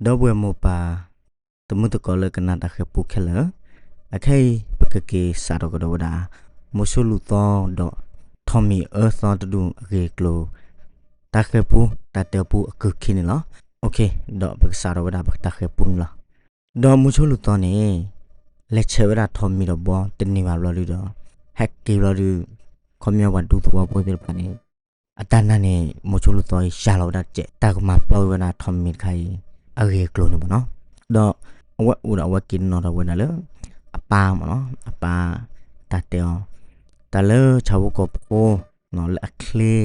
ဒီပုၢ်ဝဲၢ်မိၢ်ပၢ် တံၤသကိးလၢကနၣ်တၢ်ဃၤပူခဲလၢာ်, အခဲအံၤ ပကက့ၤစးထီၣ်ကဒီးဝဲဒၣ် မိၤဆိလူၢ်သီဒီးထိးမံၤအၢသီတဒူၣ်အဂ့ၢ်အကျိၤ တၢ်ဃၤပူ တၢ်တဲပူအကုၢ်ခံန့ၣ်လီၤ. ဒီးပကစးထီၣ်ဝဲဒၣ်ပတၢ်ဃၤပူန့ၣ်လီၤ. ဒီးမိၤဆိလူၢ်သီန့ၣ် လဲၤဆဲးဝဲဒၣ်ထိးမံၤဒီးဘီတန့ၢ်ဘၣ်ဘျီဒုဒီး ဟဲက့ၤဘျီဒု ခီပညီပှၤဒူသဝီဖိသ့ၣ်တဖၣ်န့ၣ် အတၢ်နာ်န့ၣ် မိၤဆိလူၢ်သီအံၤ စှၤလီၤဝဲဒၣ်တစဲး တၢ်ကမၤပျီဝဲဒၣ်ထိးမံၤတခါအံၤ အဂ့ၢ်အကျိၤန့ၣ်မ့ၢ်နီၤ. ဒီးအဝဲအိၣ်ဒီးအဝဲက့ၤနီၣ်ထီၣ်ဝဲဒၣ်လၢ အပၢ်မ့ၢ်နီၤ အပၢ် တၢ်တဲအီၤ တၢ်လၢဆၣ်ဖိကီၢ်ဖိ လၢအချ့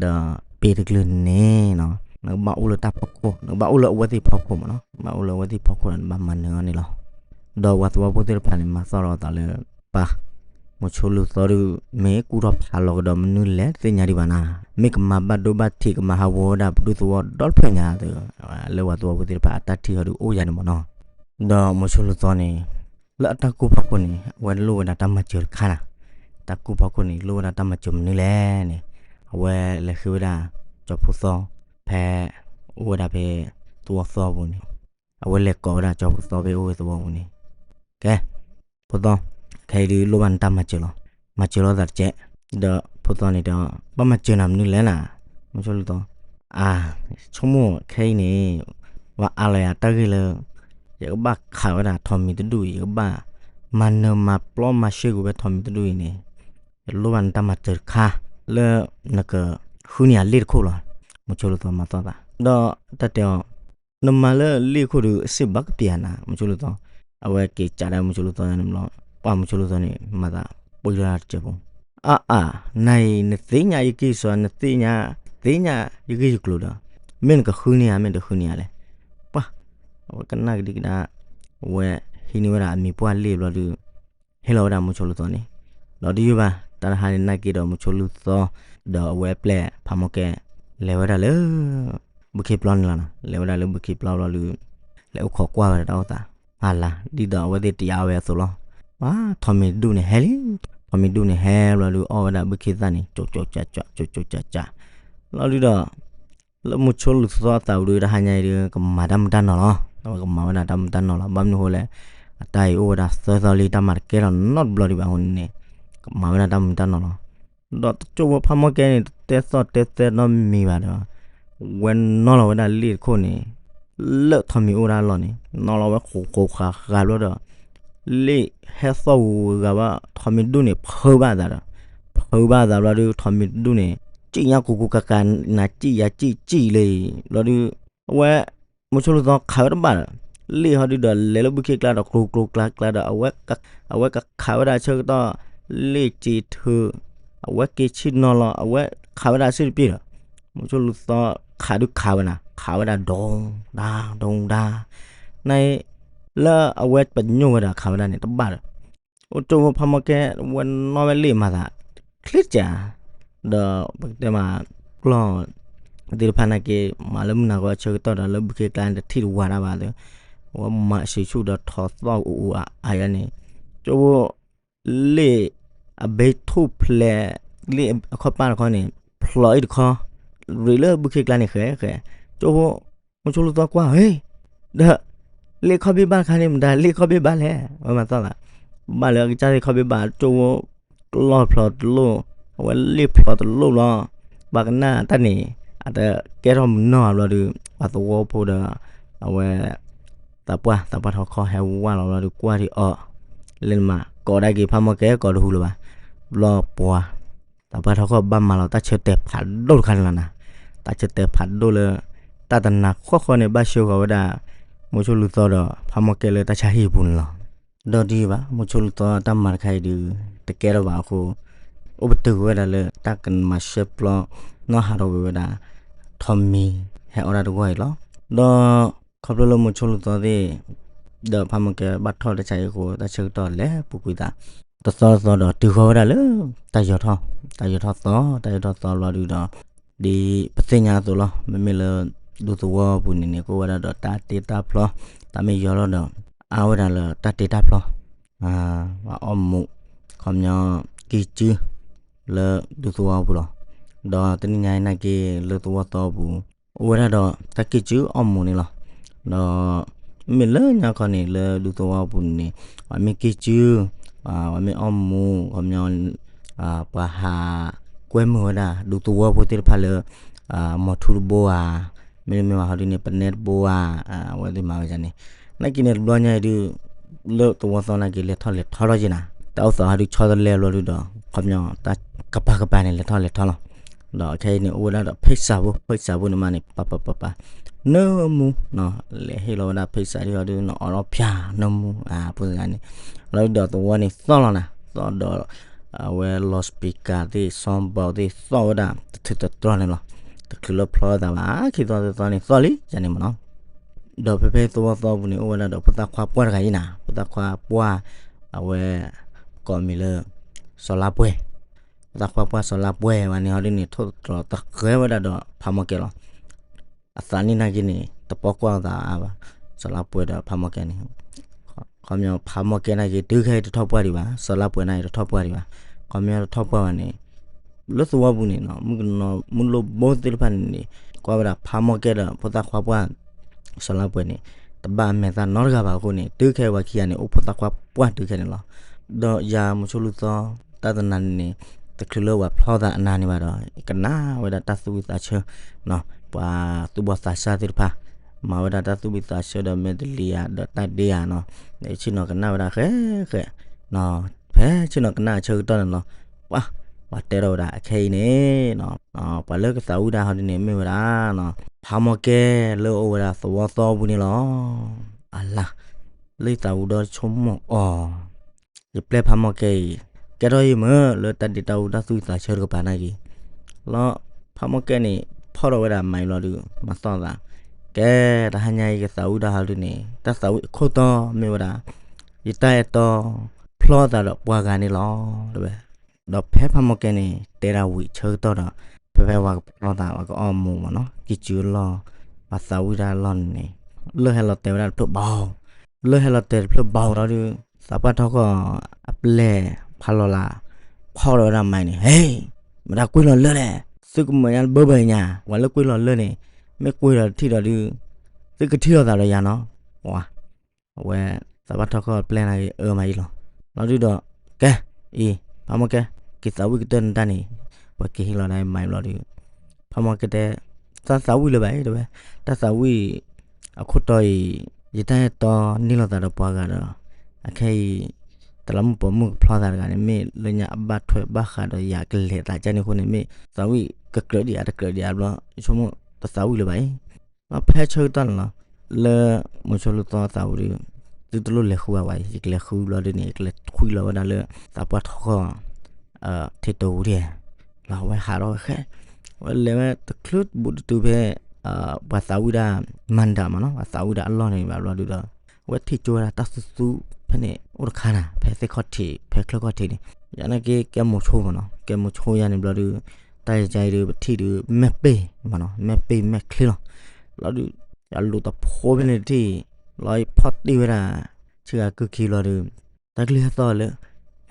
ဒီးပ့ၤတကလုာ်န့ၣ် နကဘၣ်အိၣ်လၢတၢ်ဖီခိၣ် နကဘၣ်အိၣ်လၢအဝဲသ့ၣ်ဖီခိၣ်မ့ၢ်နီၤ နဘၣ်အိၣ်လၢအဝဲသ့ၣ်ဖီခိၣ်ဒီးနဘၣ်မၤနၢၤအီၤန့ၣ်လီၤ. ဒီးပှၤသဝီဖိသ့ၣ်တဖၣ်န့ၣ် မၤသီၣ်လီၤအသးလၢ ပၢ် မိၤဆိလူၢ်သီဒု မ့ၢ်ကူၣ်ထီၣ်ဖးလီၤကဒီးမနုၤလဲၣ်တသ့ၣ်ညါဒံးဘၣ်နၤ, မ့ၢ်ကမၤဘၣ်ဒိဘၣ်ထံး ကမၤဟးဂီၤဝဲဒၣ်ပဒူသဝီဒီတဖျၢၣ်ညါသ့ၣ် လၢပှၤသဝီဖိသ့ၣ်တဖၣ်အတၢ်ထံၣ်အီၤဒုအိၣ်ယၤန့ၣ်မ့ၢ်နီၤ. ဒီးမိၤဆိလူၢ်သီန့ၣ် လၢအတၢ်ကူၣ်ဖီခိၣ်န့ၣ် အဝဲလိၣ်ဝဲဒၣ်တၢ်မၤစၢၤတခါနၤ, တၢ်ကူၣ်ဖီခိၣ်န့ၣ် လိၣ်ဝဲဒၣ်တၢ်မၤစၢၤမနုၤလဲၣ်န့ၣ် အဝဲလဲၤဃ့ဝဲဒၣ် ကၠီဖိသီ ဖဲ အိၣ်ဝဲဒၣ်ဖဲ သဝီသီပူၤန့ၣ် အဝဲလဲၤကိးဝဲဒၣ်ကၠီဖိသီဖဲအိၣ်ဝဲသဝီပူၤန့ၣ် ကဲ ဖိသီ ခဲအံၤဒုးလိၣ်ဘၣ်နတၢ်မၤစၢၤလီၤ. မၤစၢၤလိာ်သးတကဲး. ဒီးဖိသီန့ၣ်ဒီး ဘၣ်မၤစၢၤနၤမနုၤလဲၣ်နၤ, မိၤဆိလူၢ်သီ, အါ ဆိကမိၣ်ခဲအံၤန့ၣ် ပှၤအးလီၤယၤတၢ်ဂ့ၢ်လၢ ယကဘၣ်ခးဝဲဒၣ်ထိးမံၤတဒူၣ်အံၤ ယကဘၣ် မၤနၢၤမၤပျီမၤရှဲကွံာ်ဝဲထိးမံၤတဒူၣ်အံၤန့ၣ် ယလိၣ်ဘၣ်နတၢ်မၤစၢၤတခါ လၢနကဃုန့ၢ်ယၤလ့ၣ်တခိၣ်လီၤ. မိၤဆိလူၢ်သီမၤသီၣ်သး ဒီးတၢ်တဲအီၤ နမၤလၢလ့ၣ်ခိၣ်ဒီး အစ့ၣ်ဘၣ်ကပျဲနၤ မိၤဆိလူၢ်သီ, အဝဲက့ၤကးဒၣ်မိၤဆိလူၢ်သီန့ၣ်ဘျီ, ပှၢ်မိၤဆိလူၢ်သီန့ၣ် မၤသးပှ့ၤလီၤတစဲးဖိ, အါအါ, နၤအံၤ နသ့ၣ်ညါယက့ၢ်စီၤ နသ့ၣ်ညါ, သ့ၣ်ညါယဂ့ၢ်ယကျိၤဒီး, မ့ၢ်နကဃုန့ၢ်ဧါ မ့ၢ်တဃုန့ၢ်ဧါလဲၣ်, ပှၢ်, အဝဲကနၣ်ကဒံကဒါ, အဝဲဟံးန့ၢ်ဝဲဒၣ်အမံၤပှၢ်လ့ၣ်ဘျီဒုး ဟ့ၣ်လီၤဝဲဒၣ်မိၤဆိလူၢ်သီန့ၣ်, ဒီးတယုၢ်ဘၣ် တၢ်တဟါန့ၣ်နာ်က့ဒီးမိၤဆိလူၢ်သီ, ဒီးအဝဲပျဲၢ်ဖးမီၢ်ကဲ, လဲၤဝဲဒၣ်လၢ ဘုခ့ပျီန့ၣ်လီၤ. လဲၤဝဲဒၣ်လၢဘုခ့ပျီဘျီဒုး, လဲၤအိၣ်ခိးကွၢ်ဝဲဒၣ်တၢ်အိၣ်သး, အလါ ဒ်သိးအဝဲသ့ၣ်တယာ်ဝဲအသိးလီၤ. ပှၤထိးမံၤတဒူၣ်န့ၣ်ဟဲလံ, ထိးမံၤတဒူၣ်န့ၣ်ဟဲဘျီဒုး အီၣ်ဝဲဒၣ်ဘုခ့သၣ်န့ၣ် ကၠိကၠိကၠးကၠး ကၠိကၠိကၠးကၠး, လီၤဒုးဒီး လၢမိၤဆိလူၢ်သီအသးပူၤဒုး တဟါညါအံၤဒုး ကမၤတၢ်မုာ်တၢ်နီၢ်လီၤ. အဝဲကမၤဝဲဒၣ်တၢ်မုာ်တၢ်နီၢ်လီၤ. ဘၣ်မနုၤအဃိလဲၣ်, အတၢ်အံၤအိၣ်ဝဲဒၣ်သၢသီလံ တၢ်မၤတကဲထီၣ်နီတဘျီဒံးဘၣ်အဃိန့ၣ်, ကမၤဝဲဒၣ်တၢ်မုာ်တၢ်နီၢ်လီၤ. ဒီးတကၠိဖိဖးမီၢ်ကဲန့ၣ် တတဲသီၣ်တဲသဲနီတမံၤဘၣ်ဒီး, ဝဲနီၣ်လီၤဝဲဒၣ်လ့ၣ်တခိၣ်န့ၣ် လၢထိးမံၤအိၣ်ဒၣ်အလီၢ်န့ၣ် နီၣ်လီၤဝဲဃိးဃိးဃာ်ဃာ်ဘျီဒီး လ့ၣ်ဟဲသီၣ်ဂုၤဂၤဘၣ် ထိးမံၤတဒူၣ်န့ၣ် ဖုးဘၣ်အသးဒီး, ဖုးဘၣ်အသးဘျီဒုး ထိးမံၤတဒူၣ်န့ၣ် စံၣ်ညါကူကူကၤကၤ နၤစံၣ်ယၤစံၣ်စံၣ်လၢအံၤ ဘျီဒုး အဝဲ မိၤဆိလူၢ်သီခးဝဲတဘၣ်ဒီး လ့ၣ်ဟီဒုးဒီး လဲၤလၢဘုခ့ကျါဒီး ကျိၤကျိၤကျါကျါဒီး အဝဲကခးဝဲဒၣ်ဆၢကတီၢ် လ့ၣ်စ့ထုး အဝဲက့ၤဆ့ၣ်နီၤလီၤ အဝဲခးဝဲဒၣ်အဆၢတပ့ၢ်ဒီး မိၤဆိလူၢ်သီခးဒုးခးဝဲနၤ ခးဝဲဒၣ်ဒိဒါ ဒိဒါ န လၢအဝဲပညိၣ်ဝဲဒၣ်ခးဝဲဒၣ်န့ၣ် တဘၣ်ဒီး အိၣ်ကၠိဖိဖးမီၢ်ကဲ ဝဲနီၣ်ဝဲလ့ၣ်မၤသး ချ့ကၠး ဒီးပကတဲမး ကျီၢ် သ့ၣ်တဖၣ်နာ်က့ မၤလၢမုၢ်နၤဂီၤအဆၢကတီၢ်ဒီး လၢဘုခ့ကျါန့ၣ် တထံၣ်တဝၤတၢ်ဘၣ်သ့ၣ် ဝဲမၤဆံးဆူၣ်ဒီးထီၣ်သီၣ်အူအူအါအါယါန့ၣ် ကၠိဖိ လ့ၣ်အဘ့ထူၣ်ဖျဲး လ့ၣ်အခီၣ်ပၢ်တခီန့ၣ် ဖျိးအံၤတခီ ရ့းလၢဘုခ့ကျါန့ၣ်ဃဲဃဲ ကၠိဖိ မိၤဆိလူၢ်သီကွၢ် ဟ့ ဒီး လ့ၣ်ခီၣ်ဘ့ၣ်ဘၣ်တခါန့ၣ် မတၤလ့ၣ်ခီၣ်ဘ့ၣ်ဘၣ်လဲၣ် ဝဲမၤသီၣ်သး ဘၣ်လၢအကစၢ်သ့ၣ်ခီၣ်ဘ့ၣ်ဘၣ် ကၠိဖိ ကျီၢ်ဖျိးတလိၣ် အဝဲလ့ၣ်ဖျိးတလိၣ်လီၤ ပှၤကနၣ်တၢ်န့ၣ် အတကဲထီၣ်မနီၢ်ဘၣ်ဘျီဒုး ပှၤသဝီဖိဒီး အဝဲ သးပှၢ် သးပှၢ်ထီခီၣ်ဟဲဝါလီၤဘျီဒုး ကွၢ်ဒံးအီၤ လၢနမၤ ကိးဒၣ်က့ၤဖးမီၢ်ကဲ ကိးတဟူလၢၤဘၣ် ဘျီပှၤ သးပှၢ်ထီခီၣ်ဘၣ်မၤလီၤ တၢ်ဆၢတဲာ်ဖးဒိၣ်တခါန့ၣ်လီၤနၤ တၢ်ဆၢတဲာ်ဖးဒိၣ်လၢ တၢ်တနၤဃီဃီန့ၣ် ဘၣ်ဆှၢဃီၤဝဲဒၣ် မိၤဆိလူၢ်သီဒီး ဖးမီၢ်ကဲလၢတၢ်ဆါဟံၣ်အပူၤန့ၣ်လီၤ. ဒီးဒ်အံၤဘၣ် မိၤဆိလူၢ်သီတၢ်မၤတခါအံၤဒုး တကဲထီၣ်ဘၣ်အဃိ အိၣ်ပတုာ်ကွံာ်ဝဲဒၣ်လၢ တၢ်ကမၤရှဲပျီ နီၢ်ဟးထီၣ်ကွံာ်ဝဲဒၣ် ထိးမံၤ ဟဲအီၣ်ဒၣ်တဂီၢ်အံၤလီၤ. ဒီး ခီဖျိလၢမိၤဆိလူၢ်သီသ့ၣ် ဒီးဖးမီၢ်ကဲဘၣ်ထီၣ်တၢ်ဆါဟံၣ်အဃိ တၢ်ဆၢကတီၢ်လဲၤပူၤကွံာ်သး တသီတသီဒီး တုၤဃီၤဝဲဒၣ်လၢ တၢ်ယီၤထီၣ် တၢ်ယီၤထီၣ်သီတၢ်ယီၤထီၣ်သီဘျီဒုးဒီး ဒ်ပသ့ၣ်ညါအသိးလီၤ မ့မ့ၢ်လၢ ဒူသဝီပူၤန့ၣ်န့ၣ် ကအိၣ်ဝဲဒၣ်ဒီးတၢ်တ့တၢ်ဖျီ တၢ်မ့ၢ်ယီၤထီၣ်ဒီး အါဝဲဒၣ်လၢတၢ်တ့တၢ်ဖျီ အီၣ်မူး ခီပညီ ကံၢ်စု လၢဒူသဝီပူၤလီၤ. ဒီးတနံၤညါအံၤနာ်က့ လၢသဝီသီပူၤ အိၣ်ဝဲဒၣ်ဒီးတၢ်ကံၢ်စုအီၣ်မူးန့ၣ်လီၤ. ဒီး မ့ၢ်လၢညါခီန့ၣ် လၢဒူသဝီပူၤန့ၣ် ပှၤမ့ၢ်က့ၢ်စု ပှၤမ့ၢ်အီၣ်မူ ခီပညီ ပှၤဟးကွဲမုာ်ဝဲဒၣ် ဒူသဝီဖိသ့ၣ်တဖၣ်လၢ မိၢ်ထူတဘိဧါ, မ့တမ့ၢ်ဘၣ်ဟီဒုန့ၣ် ပနဲတဘိဧါ, အဝဲသ့ၣ်မၤဝဲဒ်န့ၣ်, နာ်က့န့ၣ်တဘျီညါအံၤဒုး လၢသဝီသီနာ်က့ လဲၤထီၣ်လဲၤထီထီၣ်က့ၤနၤ, တၢ်အိၣ်သးဟီဒုးဆီတလဲဘျီဒုးဒီး ခီပညီ တၢ်ကပၤကပၤန့ၣ် လဲၤထီၣ်လဲၤထီလီၤ. ဒီးခဲအံၤန့ၣ် အိၣ်ဝဲဒၣ်ဒီးဖ့ၣ်စးဖိ ဖ့ၣ်စးဖိန့ၣ်မးန့ၣ် ပပပပ နၢမူ လဲၤဟ့ၣ်လီၤဝဲဒၣ်ဖ့ၣ်စးဒုးဟီဒုး နအီၣ်ထီၣ်ဖၠါနၢမူ ဖိသၣ်န့ၣ်, လီၤဒုးဒီးသဝီန့ၣ်သီၣ်လီၤနၤ, သီၣ်ဒီး အဝဲလီၤ speaker သ့ၣ် sound box သ့ၣ်သီၣ်ဝဲဒၣ်တထုးတတြီန့ၣ်လီၤ. တချုးလၢဖျီသးဘၣ် ခံသီသၢသီန့ၣ်သီၣ်လံယၤန့ၣ်မးနီၤ. ဒီးဖဲဖဲသဝီသီပူၤန့ၣ် အိၣ်ဝဲဒၣ်ဒီးဖိသၣ်ခွါပှၢ်တဂၤအံၤနၤ, ဖိသၣ်ခွါပှၢ် အဝဲ ကိးမံၤလၢ စီၤလါပှဲၤ, ဖိသၣ်ခွါပှၢ်စီၤလါပှဲၤဝဲန့ၣ်ဟီဒုးန့ၣ် ထိၣ်သတြီၤသဃဲၤဝဲဒၣ်ဒီးဖးမီၢ်ကဲလီၤ. အသးနံၣ်နာ်က့န့ၣ် တပီၢ်ကွၢ်အသးအါဘၣ်, စီၤလါပှဲၤဒီးဖးမီၢ်ကဲန့ၣ်, ခီပညီဖးမီၢ်ကဲနာ်က့ တုၤခဲအံၤတထီၣ်ပှၢ်ဒံးဘၣ်, စီၤလါပှဲၤနာ်က့တထီၣ်ပှၢ်ဒံးဘၣ်, ခီပညီတထီၣ်ပှၢ်ဘၣ်န့ၣ် လၢသဝီပူၤန့ၣ် မုၣ်ကနီၤမုၣ်လိၣ်ဘိသ့ၣ်တဖၣ်န့ၣ်န့ၣ် ကွၢ်ဝဲဒၣ်ဖးမီၢ်ကဲဒီးဖိသၣ်ခွါပှၢ် စီၤလါပှဲၤန့ၣ် တဘၣ်အမဲာ်သၣ်နီတဂၤဘၣ်အဃိန့ၣ် တုၤခဲအံၤပှၤခံဂၤန့ၣ် အိၣ်ဖိသၣ်ခွါပှၢ်တုၤခဲန့ၣ်လီၤ. ဒီးယၤမုဆိလူၤသီ တၢ်တနၤန့ၣ်န့ၣ် တချုးလၢပှၤဖျီသးအနၤန့ၣ်ဘၣ်ဒီး ကနၣ်ဝဲဒၣ်တၢ်သူၣ်ဝံၣ်သးဆၢ ပှၤသူၣ်ဘီၣ်သးစၢ်သ့ၣ်တဖၣ် မၤဝဲဒၣ်တၢ်သူၣ်ဝံၣ်သးဆၢဒီး မဲာ်တလံၤယၤဒီးတၢ်ဒ့ယၤနီၤ, ဆ့ၣ်နီၤကနၣ်ဝဲဒၣ်ဃဲဃဲ, ဖဲဆ့ၣ်နီၤကနၣ်အဆၢကတီၢ်န့ၣ်လီၤ, ပှၤ ပှၤတဲထီၣ်ဝဲဒၣ်အခဲအံၤန့ၣ်နီၤ, ပှၤလၢကသးဝံၣ်တၢ်ဟီဒုန့ၣ် မ့ၢ်ဝဲဒၣ် ဖးမီၢ်ကဲလၢအအိၣ်ဝဲဒၣ်သဝီသီပူၤန့ၣ်လီၤ. အလါ လၢယသးဝံၣ်ဒီးဆိကမိၣ်အီၤ ယပျဲၢ်ဖးမီၢ်ကဲအံၤ ကဲထီၣ်ယမုာ်လၢတၢ်ဒ့တၢ်အူတၢ်သူၣ်ဝံၣ်သးဆၢတကပၤနာ်က့ၤ, လီၤ ဖးမီၢ်ကဲန့ၣ် ဖီၣ်ထီၣ်ဝဲဒၣ်မၤအံၤလီၤဒုး မၤသီၣ်သး, ကဲ တဟါညါအံၤကသးဝံၣ်တၢ်ဟီဒုန့ၣ် တၢ်သးဝံၣ်အခိၣ်တီမ့ၢ်ဝဲဒၣ် ယတၢ်အဲၣ်တီ ဖျီသးဒီးပှၤဂၤန့ၣ်လီၤ တဲဝဲ. ဒီးဖဲဖးမီၢ်ကဲန့ၣ် တဲဒၣ်ဝံၤဆၢကတီၢ်ဒီး ဖဲဖဲပှၤကဖျီသး ပှၤကအီၣ်မူမးနီၤ ကံၢ်စုလီၢ် ပှၤသးဝံၣ်တၢ်လီၢ်န့ၣ်န့ၣ် လၢၢ်ဟဲလီၤတဲာ်ဝဲဒၣ်တဖျၢၣ်ဘီ, လၢၢ်ဟဲလီၤတဲာ်တဖျၢၣ်ဘီလီၤဒုး သးပှၢ်ထီခီၣ် အပျဲၢ်ဖးလီၤလး ဖီၣ်ထီၣ်ဝဲဒၣ်မၤအံၤန့ၣ် ဟ့ မတၤကွံာ်လီၤလၢၢ်လဲၣ်, သုကမၤညါတဘၢဘၢညါ, ပှၤလၢကွံာ်လီၤလၢၢ်န့ၣ် မ့ၢ်ကွံာ်လီၤတထံၣ်ဒီးဒုး သုကထံၣ်လိာ်သးဒီးယၤနီၤ, ပှၤ အဝဲ သးပှၢ်ထီခီၣ်ပျဲၢ်နာ်က့ၤအၢမးယံလီၤ. လီၤဒုးဒီး ကဲ အံၤ ဖးမီၢ်ကဲ က့ၤသးဝံၣ်ကတၢၢ်နတၢ်န့ၣ်, ပှၤက့ၤဟံးလီၤဒၣ်မၤအံၤဘျီဒုး ဖးမီၢ်ကဲတဲ တၢ်သးဝံၣ်လၢၤဘၣ်အံၤ တဲဝဲ, တၢ်သးဝံၣ် အခိၣ်တီအံၤ ယတၢ်အဲၣ်တီန့ၢ်လိာ်သးဒီးပှၤဂၤဒီး အခဲအံၤ တလးမုၣ်ပိာ်မုၣ်ကဖျီသးတဂၤန့ၣ် မ့ၢ်လၢညါအဘၣ်ထွဲဘၣ်ဃးဒီးယၤကလဲၤသးကန့ၣ်အဃိန့ၣ် မ့ၢ်သးဝံၣ်ကကြၢးဒံးဧါတကြၢးဒံးဧါဘျီ ယဆိကမိၣ်တသးဝံၣ်လၢၤဘၣ်အံၤ လီၤဖဲဆၢကတီၢ်န့ၣ်လီၤ, လၢမုဆိလူၤသီသးဝံၣ်ဒီး သုတလိၣ်လဲၤဃုဘၣ်ဝဲအံၤ ယကလဲၤဃုဘျီဒုးန့ၣ် ယကလဲၤထွံလီၤဝဲဒၣ်လၢ သးပှၢ်ထီခီၣ် ထံတိၤဝံၤဒဲး လီၤဝဲဟးထီၣ်ဝဲဃဲ ဝဲလဲၤဝဲတချုးဘူးတတုၤဖဲ ပှၤသးဝံၣ်ဒၣ် မၤဒၣ်မးနီၤ ပှၤသးဝံၣ်ဒၣ်အလီၢ်န့ၣ်ဘၣ်ဘျီဒုးဒီး ဝဲထံၣ်ကၠိဝဲဒၣ်တၢ်သူသူဖဲန့ၣ် အိၣ်တခါနၤ ဖဲသ့ၣ်ခီၣ်ထံး ဖဲချၢၣ်ခီၣ်ထံးန့ၣ် ယၤနာ်က့ကဲမိၤဆိမးနီၤ ကဲမိၤဆိယၤန့ၣ်ဘျီဒုး တၢ်ယၤအံၤဒုး ပထံၣ်ဒုး မဲာ်ပ့ၢ်မးနီၤ မဲာ်ပ့ၢ်မဲာ်ချ့လီၤ ဘျီဒုး ယလူၤတဖိဖဲန့ၣ်တထံၣ် လီၤယဖီၣ်တ့ၢ်ဝဲဒၣ် ဆ့ကၤကုၢ်ခံဘျီဒုး တၢ်ကလုၢ်ဟဲသီၣ်လၢ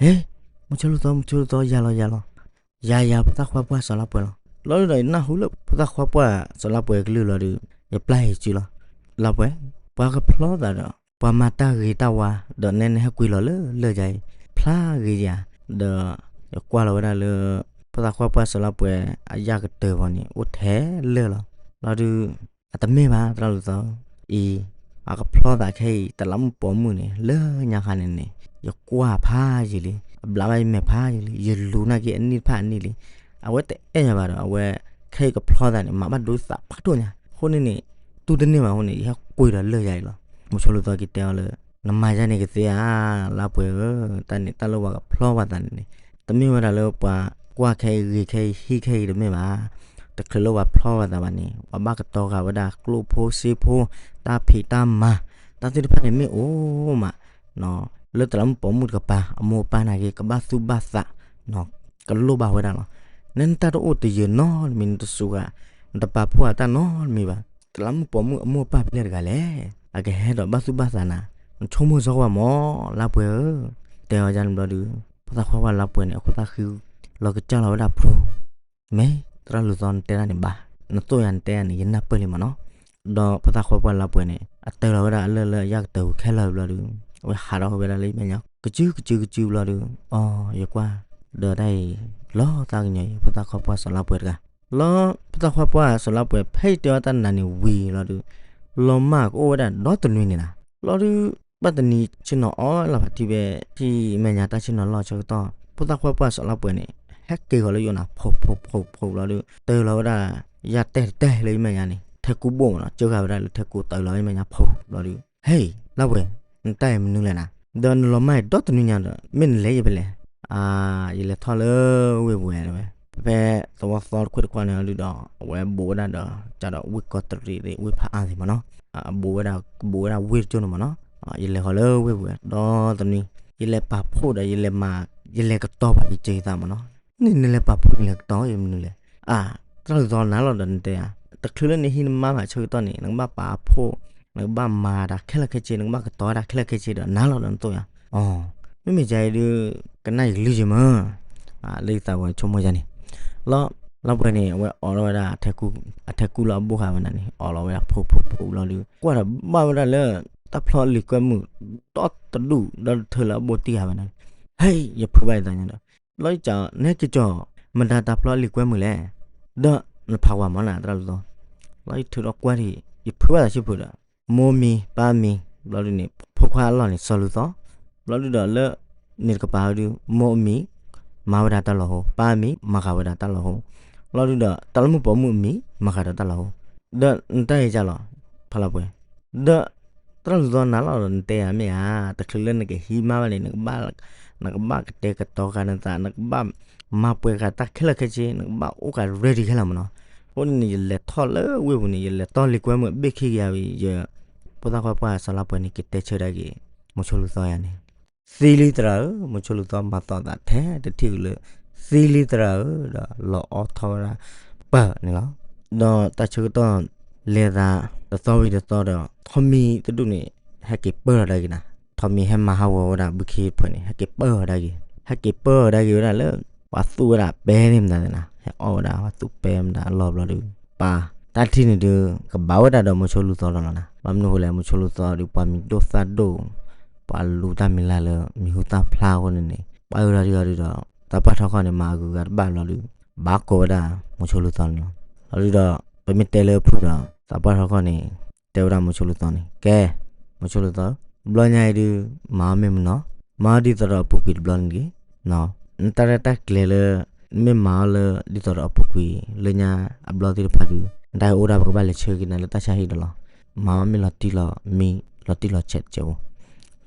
ဟ့ မိၤဆိလူၤသီ မိၤဆိလူၤသီ ယၤလီၤယၤလီၤ ယၤယၤ ဖိသၣ်ခွါပှၢ်စီၤလါပှဲၤလီၤ လီၤဒုးဒီး ယနၢ်ဟူလၢဖိသၣ်ခွါပှၢ်စီၤလါပှဲၤကလုၢ်လီၤဒုး ယပျၢ်ယစုလီၤ လါပှဲၤ ပှၤကဖျီသးဒီး ပှၤမၤတၢ်ဂ့ၤတၢ်ဝါ ဒီးနဲန့ၣ်ဟဲကွံာ်လီၤလၢလၢၢ်ယၤအံၤ ဖျါဂ့ၤယၤ ဒီး ယကွၢ်လီၤဝဲဒၣ်လၢ ဖိသၣ်ခွါပှၢ်စီၤလါပှဲၤ အယၢ်ကတၢၢ်ပူၤန့ၣ် အိၣ်ထဲလၢၢ်လီၤ လီၤဒုး အတမ့ၢ်ဘၣ် သရၣ်လူၤသီ အံၤ အကဖျီသးခဲအံၤ တလးမုၣ်ပိာ်မုၣ်န့ၣ် လၢညါခါန့ၣ်န့ၣ် ယကွၢ်ဖးယံာ်လံ အဘျးဘၣ်ယမဲာ်ဖးယံာ်လံ ယလူၤနာ်က့အနံၣ်တဖၣ်အနံၣ်လံ အဝဲတအဲၣ်ယၤဘၣ်ဒီး အဝဲ ခဲအံၤကဖျီသးန့ၣ် မၤဘၣ်ဒိသးဖးဒိၣ်ညါ အဃိန့ၣ်န့ၣ် တူၢ်တန့ၢ်ဘၣ်အဃိန့ၣ် ယဟဲကွံာ်ဒီးလၢၢ်ယၤအံၤလီၤ မိၤဆိလူၤသီက့ၤတဲအီၤလၢ နမၤယၤန့ၣ်ကသ့ဧါ လါပှဲၤဧၢ တၢ်န့ၣ်တၢ်လၢပှၤကဖျီပှၤသးန့ၣ်န့ၣ် တမ့ၢ်ဝဲဒၣ်လၢပှၤကွၢ်ခဲအံၤဂ့ၤခဲအံၤဟံးခဲအံၤတမ့ၢ်ဘၣ် တချုးလၢပှၤဖျီပှၤသးဘၣ်န့ၣ် ပှၤဘၣ်ကတီၤဃာ်ဝဲဒၣ်ကျိၣ်ဖိစ့ဖိ တၢ်ဖံးတၢ်မၤ တၢ်သ့ၣ်တဖၣ်န့ၣ်မ့ၢ်အိၣ်မး လၢတလးမုၣ်ပိာ်မုၣ်တကပၤ အမိၢ်အပၢ်နာ်က့ ကဘၣ်သူၣ်ဘၣ်သး ကလိၣ်ဘၣ်ဝဲဒၣ်လီၤ နဲနတၢ်တအိၣ်တယၢၤနီတမံၤ နတစူးဂၤ နတပာ်ဖှိၣ်အတၢ်နီတမံၤဘၣ် တလးမုၣ်ပိာ်မုၣ်အမိၢ်အပၢ်ဖဲလဲၣ်တဂၤလဲၣ် အကဟဲဒီးဘၣ်သူၣ်ဘၣ်သးနၤ နဆိကမိၣ်စ့ၢ်ကီးမး လါပှဲၤဧၢ တဲအီၤယၤန့ၣ်ဘျီဒုး ဖိသၣ်ခွါပှၢ်လါပှဲၤန့ၣ် အခိၣ်သၣ်ဃံ လီၤကစၢ်လီၤဝဲဒၣ်ဖျိ မ့ၢ် သရၣ်လူၤသီနတဲဒၣ်န့ၣ်ဘၣ် နသိၣ်ယၤနတဲယၤန့ၣ် ယနၢ်ပၢၢ်လံမးနီၤ ဒီးဖိသၣ်ခွါပှၢ်လါပှဲၤန့ၣ် အတၢၢ်လီၤဝဲဒၣ်အလၢၢ်လၢအယၢ်ကတၢၢ်ဝံၤခဲလၢာ်ဘျီဒုး, အဝဲဟးထီၣ်ဝဲဒၣ်လၢမဲာ်ညါ ကစုကစုကစုဘျီဒုး, အီ ယကွၢ် ဒီးတၢ်အံၤ လီၤသးကညီၤအံၤ ဖိသၣ်ခွါပှၢ်စီၤလါပှဲၤတဂၤ, လီၤ ဖိသၣ်ခွါပှၢ်စီၤလါပှဲၤ ဖဲယတဲအီၤတၢ်နၤန့ၣ်ဝံၤလီၤဒုး, လီၤမၢ်ကအိၣ်ဝဲဒၣ်ဒီတနွံန့ၣ်လီၤ. လီၤဒုး ဘၣ်တနံၤဆ့ၣ်နီၤအီလၢဖးထံဘဲ ထံၣ်မဲာ်ညါတၢ်ဆ့ၣ်နီၤလီၢ်ဆၢကတီၢ် ဖိသၣ်ခွါပှၢ်စီၤလါပှဲၤန့ၣ် ဟဲက့ၤဃီၤလၢယအိၣ်နၤ ဖိးဖိးဖိးဖိးလီၤဒုး တၢၢ်လီၤဝဲဒၣ် ယၢ်တဲာ်တတဲာ်လၢယမဲာ်ညါန့ၣ် ထဲကူဘိၣ်မးနီၤ ကၢဃာ်ဝဲဒၣ်လၢထဲကူတၢၢ်လီၤယမဲာ်ညါဖိးလီၤဒုး, ဟဲ လါပှဲၤ နတၢ်အံၤမနုၤလဲၣ်နၤ, ဒီးနလီၤမၢ်အံၤဒီတနွံညါဒီး မ့ၢ်နလဲၤယဖဲလဲၣ်, အါ ယလဲၤထီၣ်လၢဝ့ၢ်ပူၤဝဲ, ဖဲသဝီသီတခွ့ၣ်တခွ့ၣ်န့ၣ်ဒုးဒီး အဝဲဘူးဝဲဒၣ်ဒီး ကဒီးဝ့ၢ်ကီၢ်တရံးသ့ၣ် ဝ့ၢ်ဖးအါသ့ၣ်မးနီၤ, ဘူးဝဲဒၣ် ဘူးဝဲဒၣ်ဝ့ၢ်တကၠိန့ၣ်မးနီၤ, ယလဲၤဃီၤလၢဝ့ၢ်ပူၤဝဲ ဒီတနွံ ယလဲၤပာ်ဖှိၣ်ဒီး ယလဲၤမၤ ယလဲၤကတီၤပှၤကစၢ်ယသးမးနီၤ, န့ၣ်နလဲၤပာ်ဖှိၣ်နလဲၤကတီၤယမနုၤလဲၣ်, အါ သရၣ်လူၢ်သီနၤလီၤဒီးနတဲယၤ, တချုးလၢနဟံးနမါဘၣ်ဆၢကတီၢ်န့ၣ် နကဘၣ်ပာ်ဖှိၣ်, နကဘၣ်မၤတၢ်ခဲလၢာ်ခဲဆ့ နကဘၣ်ကတီၤတၢ်ခဲလၢာ်ခဲဆ့ဒီးနၤလီၤဒီးနသိၣ်ယၤ, အီ မ့မ့ၢ်ယၤအံၤဒုး ကနၣ်ယကလုၢ်ယမၢ လၢယသးဝဲဆိကမိၣ်ယၤန့ၣ်, လီၤ လါပှဲၤန့ၣ် အဝဲအိးထီၣ်ဝဲဒၣ် အထဲကူလၢအဘိၣ်ဃာ်ဝဲဒၣ်န့ၣ် အိးလီၤဝဲဒၣ်ဖိးဖိးဖိးလီၤဒုး ကွၢ်ဒီးဘၣ်ဝဲဒၣ်လၢ တၢ်ဖျီလံာ်ကွဲမုာ် ဒီတဒူၣ် ဒီတထၢလၢအဘိၣ်တံၢ်ဃာ်ဝဲဒၣ်န့ၣ်, ဟဲ ယဖုးဘၣ်ယသးညါဒီး လီၤယကၠီ နဟဲက့ၤကၠီ မတၤတၢ်ဖျီလံာ်ကွဲမုာ်လဲၣ်, ဒီးနဖးကွၢ်မးနၤသရၣ်လူၢ်သီ, လီၤယထုးထီၣ်ကွၢ်ထံၣ် ယဖုးဘၣ်သးဆံဖုးဒီး မိၢ်မံၤ ပၢ်မံၤ ဘျီဒုးန့ၣ် ဖိခွါအလီၢ်န့ၣ် စီၤလူၢ်သီ, ဘျီဒုးဒီးလၢ န့ၣ်တကပၤဒုး မိၢ်အမံၤ မၤဝဲဒၣ်တၢ်လီၢ်ဟိ ပၢ်အမံၤ မၤဃာ်ဝဲဒၣ်တၢ်လီၢ်ဟိ, ဘျီဒုးဒီး တၢ်လၢမုၣ်ပိာ်မုၣ်အမံၤ မၤဃာ်ဒီးတၢ်လီၢ်ဟိ, ဒီးနတၢ်အံၤကၢ်လီၤ ဖးလါပှဲၤ, ဒီး သရၣ်လူၢ်သီနၤလီၤဒီးနတဲယၤမ့ၢ်ဧါ, တချုးလၢနကဟံးမါဘၣ်န့ၣ် နကဘၣ်ကတဲာ်ကတီၤဃာ်နသး နကဘၣ်မၤပှဲၤဃာ်တၢ်ခဲလၢာ်ခဲဆ့ နကဘၣ်အိၣ်ဃာ် ready ခဲလၢာ်မးနီၤ, အဃိန့ၣ် ယလဲၤထီၣ်လၢဝ့ၢ်ပူၤန့ၣ် ယလဲၤတီလံာ်ကွဲမုာ်အဘ့ၣ်ခံကယၤဝံၤ ယ ဖိသၣ်ခွါပှၢ်စီၤလါပှဲၤန့ၣ် ကတဲဆၢဒၣ်က့ၤ မိၤဆိလူၢ်သီယၤန့ၣ်, သံလံသရၣ်ဧၢ, မိၤဆိလူၢ်သီမၤသီသးထဲတထံၣ်ကလၢာ်, သံလံသရၣ်ဧၢ, ဒီးလီၤအီထီဝဲဒၣ် ပၢၢ်န့ၣ်လီၤ. ဒီးတၢ်ဆၢကတီၢ်လဲၤသးတသီဝံၤတသီဒီး ထိးမံၤတဒူၣ်န့ၣ် ဟဲက့ၤပၢၢ်လီၤဒၣ်က့ၤနၤ, ထိးမံၤဟဲမၤဟးဂီၤဝဲဒၣ်ဘုခ့တဖျၢၣ်န့ၣ် ဟဲက့ၤပၢၢ်ဝဲဒၣ်က့ၤ, ဟဲက့ၤပၢၢ်ဝဲဒၣ်က့ၤဝဲဒၣ်လၢ ပှၤသူၣ်ဝဲဒၣ်ပဲန့ၣ်မတၤသ့ၣ်နၤ, ဟဲအီၣ်ဝဲဒၣ်ပှၤသူၣ်ပဲမတၤအလီၢ်ဘျီဒုး ပၢ် တၢ်ထံၣ်န့ၣ်ဒုး ကဘၣ်ဝဲဒၣ်ဒီးမိၤဆိလူၢ်သီလီၤလီၤနၤ, ဘၣ်မနုၤအဃိလဲၣ် မိၤဆိလူၢ်သီဒုး ပှၤမံၤဒိၣ်သၣ်ဒိၣ်, ပှၤလူၤတၢ်မံၤလၢ်လၢ မံၤဟူသၣ်ဖျါအဃိန့ၣ်န့ၣ် ပၢ်အုၣ်ထီၣ်ဒုးအီၤဒုးဒီး သးပှၢ်ထီခီၣ်န့ၣ် မၤအဂုၤအဂၤတဘၣ်ဘျီဒုး ဘၣ်ကိးဝဲဒၣ်မိၤဆိလူၢ်သီန့ၣ်လီၤ. လီၤဒုးဒီး ပမ့ၢ်တဲလၢဖုၣ်ဒီး သးပှၢ်ထီခီၣ်န့ၣ် တဲဝဲဒၣ်မိၤဆိလူၢ်သီန့ၣ် ကဲ မိၤဆိလူၢ်သီ တဘျီညါအံၤဒုး မၤအီၣ်မ့ၢ်မနီၤ, မၤအီၣ်ဒ်သိးဒီးအပူၤကွံာ်တဘျီန့ၣ်တဂ့ၤ, နတၢ်ရဲၣ်တၢ်ကျဲၤလၢ မ့ၢ်မၤအီၣ်လၢဒ်သိးဒီးအပူၤကွံာ် လၢညါအဘျီသ့ၣ်တဖၣ်ဒုး နတၢ်ဟဲအိၣ်ဒၣ်ပကဘၣ်လဲၤဆၢက့ၤနၤလၢတၢ်ဆါဟံၣ်ဒီးလီၤ. မၤအီၣ်မ့ၢ်လီၤတံၢ်လီၤမံ လီၤတံၢ်လီၤဆဲးတစဲးဖိ,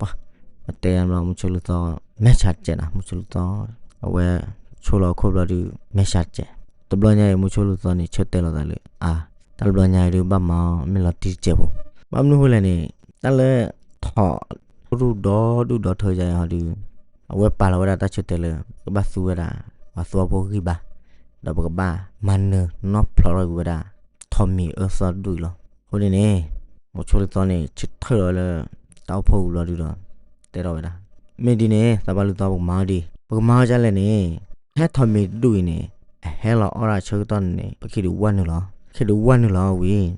ပှၤ မတဲယၤဘျီ မိၤဆိလူၢ်သီ မဲာ်ဆါတစဲးနၤ, မိၤဆိလူၢ်သီ အဝဲဆိလီၤအခိၣ်ဘျီဒုး မဲာ်ဆါတစဲး, တဘျီညါအံၤ မိၤဆိလူၢ်သီန့ၣ် ဆၢတဲာ်လီၤသးလၢ အါ တၢ်တဘျီညါအံၤဒုး ဘၣ်မၤအီၣ်မ့ၢ်လီၤတံၢ်တစဲးဖိ, ဘၣ်မနုၤအဃိလဲၣ်န့ၣ် တၢ်လၢ ထိး ဒူၣ်ဒီဒူၣ်ဒီထၢယၤအံၤဟီဒုး အဝဲပာ်လီၤဝဲဒၣ်တၢ်ဆၢတဲာ်လၢ ပကဘၣ်သူဝဲဒၣ် ပှၤသူဝီဖိဂံၢ်ဘါ, ဒီးပကဘၣ်မၤနၢၤနီၣ်ဖျိးထီၣ်ကွံာ်ဝဲဒၣ် ထိးမံၤအၢသီတဒူၣ်အံၤလီၤ. အဃိန့ၣ်န့ၣ် မိၤဆိလူၢ်သီန့ၣ် ဆၢထၢၣ်လီၤဝဲလၢ တၢ်အိၣ်ဖှိၣ်ပူၤဘျီဒုးဒီး တဲထီၣ်ဝဲဒၣ် မ့ၢ်ဒ်န့ၣ် သးပှၢ်လူၢ်သီ ပကမၤအီၣ်ဒ်အံၤ, ပကမၤအီၣ်ဒ်လဲၣ်န့ၣ် ဟဲထိးမံၤတဒူၣ်အံၤန့ၣ် အဟဲလီၤအီၣ်ဒၣ်ဆၢကတီၢ်န့ၣ်န့ၣ် ပခံဒုးဝၢ်နုာ်လီၤ, ခံဒုးဝၢ်နုာ်လီၤဝံၤ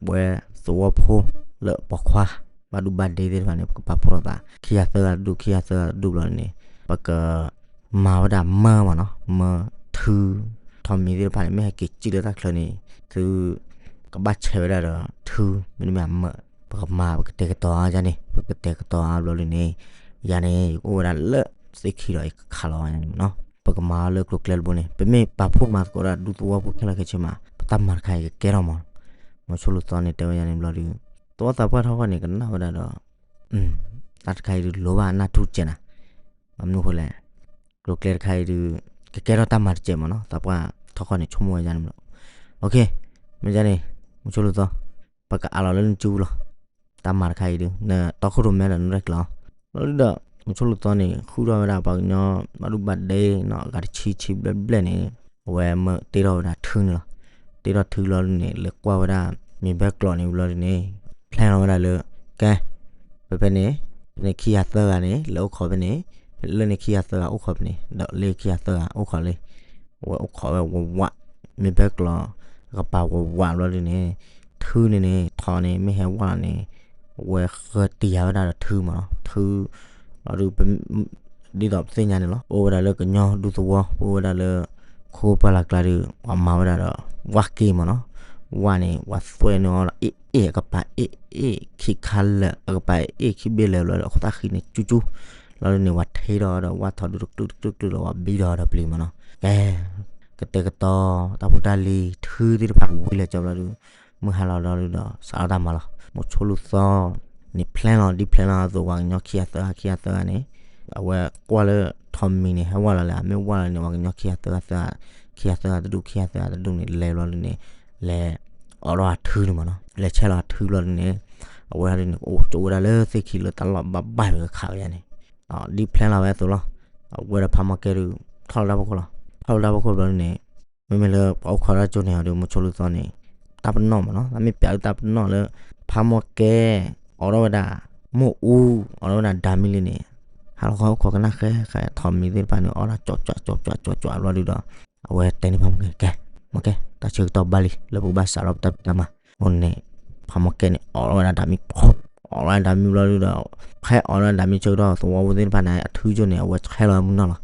ပဝဲသဝီဖိလၢပိာ်ခွါ ဘၣ်ဒူဘၣ်ဒ့သ့ၣ်တဖၣ်န့ၣ် ပကပာ်ဖှိၣ်လိာ်သး ခံဂၤသၢဂၤတဒူၣ် ခံဂၤသၢဂၤတဒူၣ်ဘျီန့ၣ် ပက မၤဝဲဒၣ်မၢမးနီၤ, မၢ ထု ထိးမံၤသ့ၣ်တဖၣ်န့ၣ် မ့ၢ်ဟဲက့ၤစံၣ်လၢတၢ်ချၢန့ၣ် သု ကဘၣ်ဆဲးဝဲဒၣ်ဒီးထု မ့တမ့ၢ်အမၢ, ပကမၤ ပကတဲာ်ကတီၤအါယၤန့ၣ် ပကတဲာ်ကတီၤအါဘျီဒုးန့ၣ် ယၤန့ၣ် ယကအိၣ်ဝဲဒၣ်လၢသ့ၣ်ခံဒီးယကခးလီၤယၤန့ၣ်မးနီၤ, ပကမၤအီၤလၢကျိၤကျဲတဘိန့ၣ် ပမ့ၢ်ပာ်ဖှိၣ်မၤသကိးဒၣ်ဒူသဝီဖိခဲလၢာ်ခဲဆ့မး ပတၢ်မၤတခါအံၤကကဲထီၣ်မး, မိၤဆိလူၢ်သီန့ၣ် တဲဝဲယၤန့ၣ်ဘျီဒုး သဝီသးပှၢ်ထီခီၣ်န့ၣ် ကနၣ်ဝဲဒၣ်ဒီး တၢ်တခါအံၤဒုးလိၤဘၣ်နၢ်ထူၣ်စဲးနၤ, ဘၣ်မနုၤအဃိလဲၣ်, ကျိၤကျဲတခါအံၤဒုး ကကဲထီၣ်တၢ်မၤတစဲးမးနီၤ, သးပှၢ်ထီခီၣ်န့ၣ် ဆိကမိၣ်ဝဲယၤန့ၣ်မး, မ့ၢ်ယၤန့ၣ် မိၤဆိလူၢ်သီ ပကအးလီၤလၢနစုပူၤလီၤ, တၢ်မၤတခါအံၤဒုး နတီခိၣ်ရိၣ်မဲဒီးနရဲၣ်ကျဲၤအီၤ, ဘျီဒုးဒီး မိၤဆိလူၢ်သီန့ၣ် ဃုထီၣ်ဝဲဒၣ်ပှၤကညီ ဘၣ်ဒူဘၣ်ဒ့နီၤ အဂၤတဆံဆံဘျဲၣ်ဘျဲၣ်န့ၣ် အဝဲမၢတ့ထီၣ်ဝဲဒၣ်ထုန့ၣ်လီၤ, တ့ထီၣ်ထုလီၤဒုးန့ၣ် လဲၤကွၢ်ဝဲဒၣ် မ့ၢ်ဘဲကျိးန့ၣ်ဘျီဒုးန့ၣ် plan လီၤဝဲဒၣ်လၢ ကဲ ဖဲဖဲန့ၣ် ဖဲန့ၣ်ခံဂၤသၢဂၤန့ၣ် လဲၤအိၣ်ခိးဖဲန့ၣ်, လၢန့ၣ်ခံဂၤသၢဂၤအိၣ်ခိးဖဲန့ၣ် ဒီးလၢခံဂၤသၢဂၤအိၣ်ခိးလၢ အဝဲအိၣ်ခိးဝဲဝးဝး, မ့ၢ်ဘဲကျိး ကပၤဝးဝးဘျီဒုးန့ၣ် ထုန့ၣ်န့ၣ် ထိးန့ၣ် မ့ၢ်ဟဲဝးလီၤန့ၣ် အဝဲဃၢတံၢ်ယၤဝဲဒၣ်ဒီးထုမ့ၢ်နီၤ, ထု လီၤဒုး ဒ်သိးပသ့ၣ်ညါန့ၣ်လီၤ, ပအိၣ်ဝဲဒၣ်လၢကညီဒူသဝီ, ပအိၣ်ဝဲဒၣ်လၢ ခိၣ်ပှၢ်လၢ်ကျါဒီး ပှၤမၤဝဲဒၣ်ဒီး ဝၣ်က့မ့ၢ်နီၤ, ဝၣ်န့ၣ် ပှၤသွဲၣ်န့ၢ်အီၤဒီး အ့ၣ်အ့ၣ် အကပၤအ့ၣ်အ့ၣ် ခံခါလၢာ် အကပၤအ့ၣ်ခံဘ့ၣ်လၢာ်ဘျီဒီး အခိၣ်သၣ်ဃံန့ၣ် ကၠူကၠူ, လီၤဒုးန့ၣ် ပှၤထ့ထီၣ်ဒီးဝၣ်ထီၣ်ဒုးတကျုၣ်တကျုၣ်တကျုၣ်ဒီး ပှၤဘံထီၣ်ဒီးပျံၤမ့ၢ်နီၤ, ကဲ ကတဲာ်ကတီၤ တၢ်ဖိတၢ်လံၤ ထုသ့ၣ်တဖၣ်ဝံၤလၢာ်ကၠီဘျီဒုး မုၢ်ဟါလီၤဒီးဒုးဒီး စးထီၣ်တၢ်မၤလီၤ, မိၤဆိလူၤသီန့ၣ် plan လီၤ ဒ် plan လီၤအသိး ပှၤကညီခံဂၤသၢဂၤ ခံဂၤသၢဂၤန့ၣ် အဝဲကွၢ်လၢထိးမံၤန့ၣ် ဟဲဝၣ်လီၤလဲၣ်, မ့ၢ်ဝၣ်လီၤန့ၣ် ပှၤကညီခံဂၤသၢဂၤသၢဂၤ, ခံဂၤသၢဂၤတဒူၣ် ခံဂၤသၢဂၤတဒူၣ်န့ၣ် လဲၤဘျီဒုးန့ၣ် လဲၤအိးထီၣ်အထုန့ၣ်မ့ၢ်နီၤ, လဲၤဆဲးလီၤအထုဘျီဒုးန့ၣ် အဝဲဒုးန့ၣ် အိၣ်ကၠိဝဲဒၣ်လၢသ့ၣ်ခံလၢတၢ်လီၢ်ဘၣ်ဘၣ်ဝဲကခးဝဲဒၣ်န့ၣ် ဒ် plan လီၤဝဲအသိးလီၤ, အဝဲဒီးဖးမီၢ်ကဲဒုး ထီၣ်လၢတၢ်ဖီခိၣ်လီၤ, ထီၣ်လၢတၢ်ဖီခိၣ်ဘျီဒုးန့ၣ် မ့မ့ၢ်လၢပှၤအိၣ်ခိးတၢ်ကၠိန့ၣ်ဒီး မိၤဆိလူၤသီန့ၣ် တၢ်ပနီၣ်မ့ၢ်နီၤ, တၢ်မ့ၢ်ပျးလၢတၢ်ပနီၣ်လၢ ဖးမီၢ်ကဲ အိးထီၣ်ဝဲဒၣ် မိၢ်အူ အိးထီၣ်ဝဲဒၣ်ဒၤမံလံန့ၣ် ဟါလီၤခီအိၣ်ခိးကနၣ်ဃဲဃဲ ထိးမံၤသ့ၣ်တဖၣ်န့ၣ် အိးထီၣ်ကၠီကၠီကၠီကၠီကၠီဘျီဒုးဒီး အဝဲတဲန့ၢ်ဖးမီၢ်ကဲ ကဲ မီၢ်ကဲ တၢ်ဆၢကတီၢ်ဘၣ်လံ လၢပကဘၣ်စးထီၣ်ပတၢ်ဖံးတၢ်မၤ, အဃိန့ၣ် ဖးမီၢ်ကဲန့ၣ် အိးထီၣ်ဝဲဒၣ်ဒၤမံ အိးထီၣ်ဝဲဒၣ်ဒၤမံဘျီဒုးဒီး ဖဲအိးထီၣ်ဒၤမံဆၢကတီၢ် သဝီဖိသ့ၣ်တဖၣ်န့ၣ် အထုကၠိန့ၣ် အဝဲဆဲးလီၤမုၢ်နီၢ်လီၤ,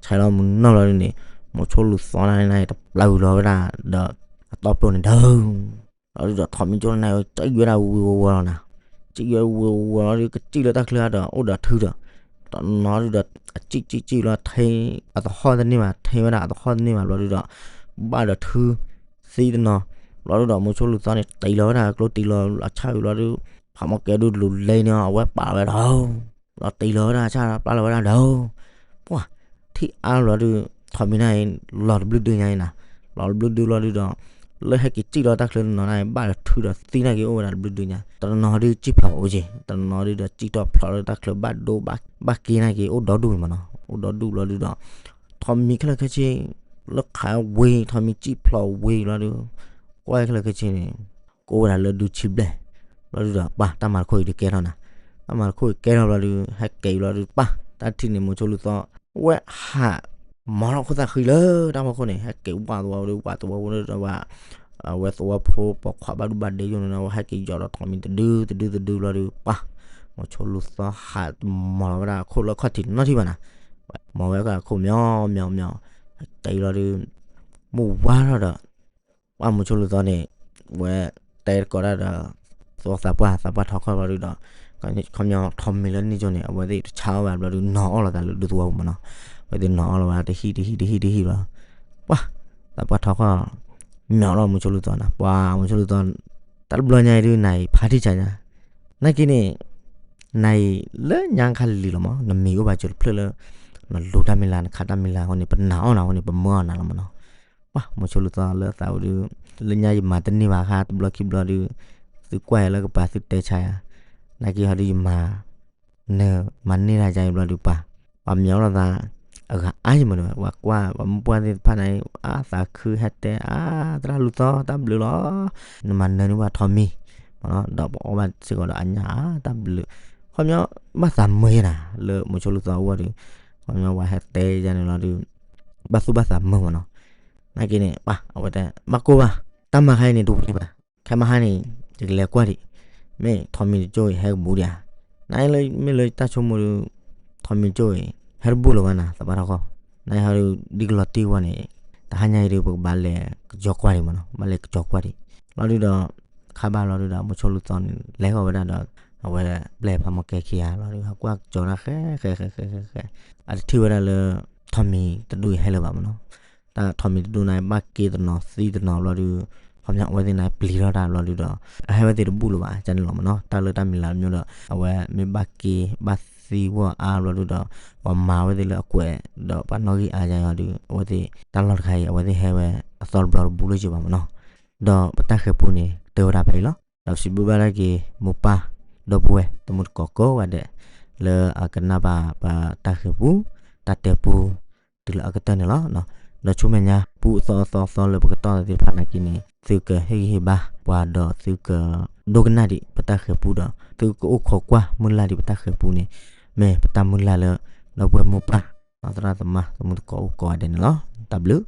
ဆဲးလီၤမုၢ်နီၢ်လီၤဒုးန့ၣ် မိၤဆိလူၤသီန့ၣ် တပျၢ်ဝံၤလီၤဝဲဒၣ်ဒီး အတီၢ်ပျိန့ၣ်ဒီး လီၤဒုးဒီး ထိးမံၤကၠိန့ၣ် ကံၣ်ဝဲဒၣ်ဝံၤဝီၤဝီၤလီၤနၤ, ကံၣ်ဝဲဝံၤဝီၤလီၤဒုး ကစံၣ်လၢတၢ်ချၢဒီး အိၣ်ဒီးထုဒီး တနီၤဒုးဒီး အစံၣ်စံၣ်စံၣ်လီၤ ထ့အသဟီၣ်တန့ၢ်ဘၣ် ထ့ဝဲဒၣ်အသဟီၣ်တန့ၢ်ဘၣ်ဘျီဒုးဒီး ဘၣ်ဒီးထု သံတနီၤ, ဘျီဒုးဒီး မိၤဆိလူၤသီန့ၣ် တံၢ်လီၤဝဲဒၣ်ကျိတံၢ်လီၤအဆၣ်ဝံၤဘျီဒုး ဖးမီၢ်ကဲဒုးလူၤလဲန့ၣ် အဝဲပာ်လီၤဝဲဒီး လီၤတံၢ်လီၤဝဲဒၣ်အဆၣ် ပာ်လီၤဝဲဒၣ်ဒီး ပှၤ ထံၣ်အါဘျီဒုး ထိးမံၤန့ၣ် လီၤတဘျုးဒုညါအံၤနၤ, လီၤတဘျုးဒုဘျီဒုးဒီး လၢဟဲက့ၤစံၣ်လီၤတၢ်ချၢတနီၤန့ၣ် ဘၣ်ဒီးထုဒီးသံန့ၣ်က့ၤအိၣ်ဝဲဒၣ်တဘျုးဒုညါ တနီၤဒုးစံၣ်ဖျိးအိၣ်က့ၤ တနီၤဒုးဒီးစံၣ်ထီၣ်ဖျိးလၢတၢ်ချၢဘၣ်ဒိဘၣ်က့ၤန့ၣ်က့ၤ အိၣ်ဒီဒူၣ်မ့ၢ်နီၤ အိၣ်ဒီဒူၣ်ဘျီဒုးဒီး ထိးမံၤခဲလၢာ်ခဲဆ့ လၢခးဝံၤ ထိးမံၤစံၣ်ဖျိးဝံၤဘျီဒုး ကွၢ်ခဲလၢာ်ခဲဆ့န့ၣ် ကအိၣ်ဝဲဒၣ်လၢဒုဆံဘျဲၣ် ဘျီဒုးဒီး ပှၤတၢ်မၤတခီအံၤဒုးကဲထီၣ်နၤ, တၢ်မၤတခီအံၤကဲထီၣ်ဘျီဒုး ဟဲက့ၤဘျီဒုး ပှၤ တၢ်ထံၣ်န့ၣ် မိၤဆိလူၤသီ ဝဲဟး မၤထီၣ်ခိၣ်သၣ်ဃံလၢတၢ်ဖီခိၣ်န့ၣ် ဟဲက့ၤဝးသဝီဒုး ဝးသဝီဒုးဒီးဝဲ အဝဲသဝီဖိပိာ်ခွါဘၣ်ဒိဘၣ်ဒ့ယိၣ်န့ၣ် အဝဲဟဲက့ၤယီၤဒီးထိးမံၤတဒုတဒုတဒုဘျီဒုး ပှၤ မိၤဆိလူၤသီဟးမၤလီၤဝဲဒၣ်အခိၣ်လၢခီၣ်ထံးနီၣ်ထံၣ်ဘၣ်နၤ, မၤဝဲဒၣ်အခိၣ်မၠီမၠီမၠီ ဟဲက့ၤဘျီဒုး မုၢ်ဝါထီၣ်ဒီး ပှၤမိၤဆိလူၤသီန့ၣ် ဝဲတဲတကိးတၢ်ဒီး သဝီသးပှၢ် သးပှၢ်ထီခီၣ်ဘျီဒုးဒီး ခီပညီထိးမံၤလၢန့ၣ်ကၠိန့ၣ် အဝဲသ့ၣ်တဆါအီၣ်ဘၣ်ဘျီဒုး နီၤအီၣ်လီၤသးလၢဒူသဝီပူၤမ့ၢ်နီၤ, အဝဲသ့ၣ်နီၤအီၣ်လီၤဝဲတဟံၣ်တဟံၣ်တဟံၣ်တဟံၣ်ဘျီ ပှၤ သးပှၢ်ထီခီၣ် မၠီလီၤမိၤဆိလူၤသီနၤ ပှၤမိၤဆိလူၤသီ တၢ်တဘျီညါအံၤဒုး နၤအံၤဖးထံဆးညါ နာ်က့န့ၣ် နၤအံၤလၢညါခါလံၤလီၤမး နမံၤအိၣ်ဘၣ်စၢၤတဖျၢၣ်လၢ နလူၤတၢ်မံၤလၢ် နခးတၢ်မံၤလၢ်အဃိန့ၣ် ပနာ်အီၣ်နၤအဃိန့ၣ် ပမၢအီၣ်နၤလီၤမ့ၢ်နီၤ. ပှၤ မိၤဆိလူၤသီလၢသးဝဲဒုး လၢညါယမၤတန့ၢ်ဘၣ်ဃါ တဘျီခံဘျီဒုး သုကွၢ်ယၤလၢကပၤသုတဲဆါယၤ နာ်က့ဟီဒုးယမၤ နမၤန့ၢ်တၢ်ယါအံၤဘျီဒုးပှၤ ပှၤမၠီလီၤသး အဂၤအါယံၤမ့ၢ်န့ၣ် ပှၤကွၢ် ပှၤမုၢ်ပှၢ်သ့ၣ်တဖၣ်န့ၣ် အါသးခုဟဲတဲ အါ သရၣ်လူၤသီတၢ်ဘျုးလီၤ နမၤနၢၤန့ၢ်ပှၤထိးမံၤ ဒီးပအီၣ်ဘၣ်စ့ၢ်ကီးဒီးအညၣ်အါတၢ်ဘျုး ခီပညီ ဘၣ်သးမုာ်ယဲနၤ လၢမိၤဆိလူၤသီအဂီၢ်ဒီး ခီပညီပှၤဟဲတဲယါန့ၣ်လီၤဒုး ဘၣ်သူၣ်ဘၣ်သးမုာ်မ့ၢ်နီၤ. နာ်က့န့ၣ် ပှၤ အဝဲတဲ ဘၣ်ကိၢ်ဘၣ် တၢ်မၤခါအံၤန့ၣ် တဝံၤဘၣ် ခဲမဟါန့ၣ် ယကလဲၤကွၢ်ဒံး မ့ၢ်ထိးမံၤတကၠိအံၤ ဟဲကဘူးဒံးဧါ. နမ့ၢ်လၢတၢ်ဆိကမိၣ်ဒီး ထိးမံၤတကၠိအံၤ ဟဲတဘူးလၢၤဘၣ်နၤ သးပှၢ်ထီခီၣ် နဟီဒုး ဒ်ကလီၤတံၢ်ဝဲန့ၣ် တဟါညါအံၤဒုး ပကဘၣ်လဲၤကစီၤကွၢ်ဒံးမ့ၢ်နီၤ ဘၣ်လဲၤကစီၤကွၢ်ဒံး လီၤဒုးဒီး ခါဘၣ်လီၤဒုးဒီး မိၤဆိလူၤသီန့ၣ် လဲၤဃီၤဝဲဒၣ်ဒီး အဝဲပျဲၢ်ဖးမီၢ်ကဲခံဂၤလီၤဒုး ဟးကွၢ်ကစီၤတၢ်ဃဲဃဲဃဲဃဲဃဲ အတထံၣ်ဝဲဒၣ်လၢ ထိးမံၤတဒူၣ်အံၤဟဲလၢၤဘၣ်မ့ၢ်နီၤ. တၢ်ထိးမံၤတဒူၣ်န့ၣ် ဘၣ်က့တနီၤသံတနီၤဘျီဒုး ခီပညီအဝဲသ့ၣ်န့ၣ် ပျံၤထီၣ်တၢ်ဘျီဒုးဒီး အဟဲဝဲသ့ၣ်တဘူၣ်လၢၤဘၣ် ကန့ၣ်လီၤမ့ၢ်နီၤ. တၢ်လၢတၢ်မံၤလၢ်တမံၤဒီး အဝဲမ့ၢ်ဘၣ်က့ဘၣ်သံဝဲအါဘျီဒုးဒီး ပှၤမၤဝဲသ့ၣ်လၢအကွဲး ဒီးပှၤနီၣ်ဂံၢ်အါယါအီၤဒုး အဝဲသ့ၣ် တၢ်လီၢ်တခါအံၤ အဝဲသ့ၣ်ဟဲဝဲအသီတဘျီတဘူၣ်လၢၤဘၣ်မ့ၢ်နီၤ. ဒီးပတၢ်ဃဲၤပူန့ၣ် တဲဝဲဒၣ်ဖဲအံၤလီၤ. ဒီးပစံးဘျုးဘၣ်ဒၣ်က့ၤ မိၢ်ပၢ် ဒီပုၢ်ဝဲၢ် တမူတကိးကိးဂၤဒဲး လၢအကနၣ်ဘၣ်ပတၢ်ဃဲၤပူ တၢ်တဲပူ တုၤလၢအကတၢၢ်န့ၣ်လီၤ. ဒီးဆူမဲာ်ညါ ပူအသီအသီအသီလၢပကတီၢ်သ့ၣ်တဖၣ်နာ်က့န့ၣ် သုကဟ့ၣ်ဂံၢ်ဟ့ၣ်ဘါပှၤဒီးသုကဒိကနၣ်ဒံးပတၢ်ဃဲၤပူဒီး သုကအိၣ်ခိးကွၢ်မုၢ်လၢ်ဒံးပတၢ်ဃဲၤပူန့ၣ် မ့ၢ်ပတၢ်မုၢ်လၢ်လၢ ဒီပုၢ်ဝဲၢ်မိၢ်ပၢ် သရၣ်သမါ တမူတကိးအိၣ်ကိးဂၤဒဲးန့ၣ်လီၤ. တၢ်ဘျုး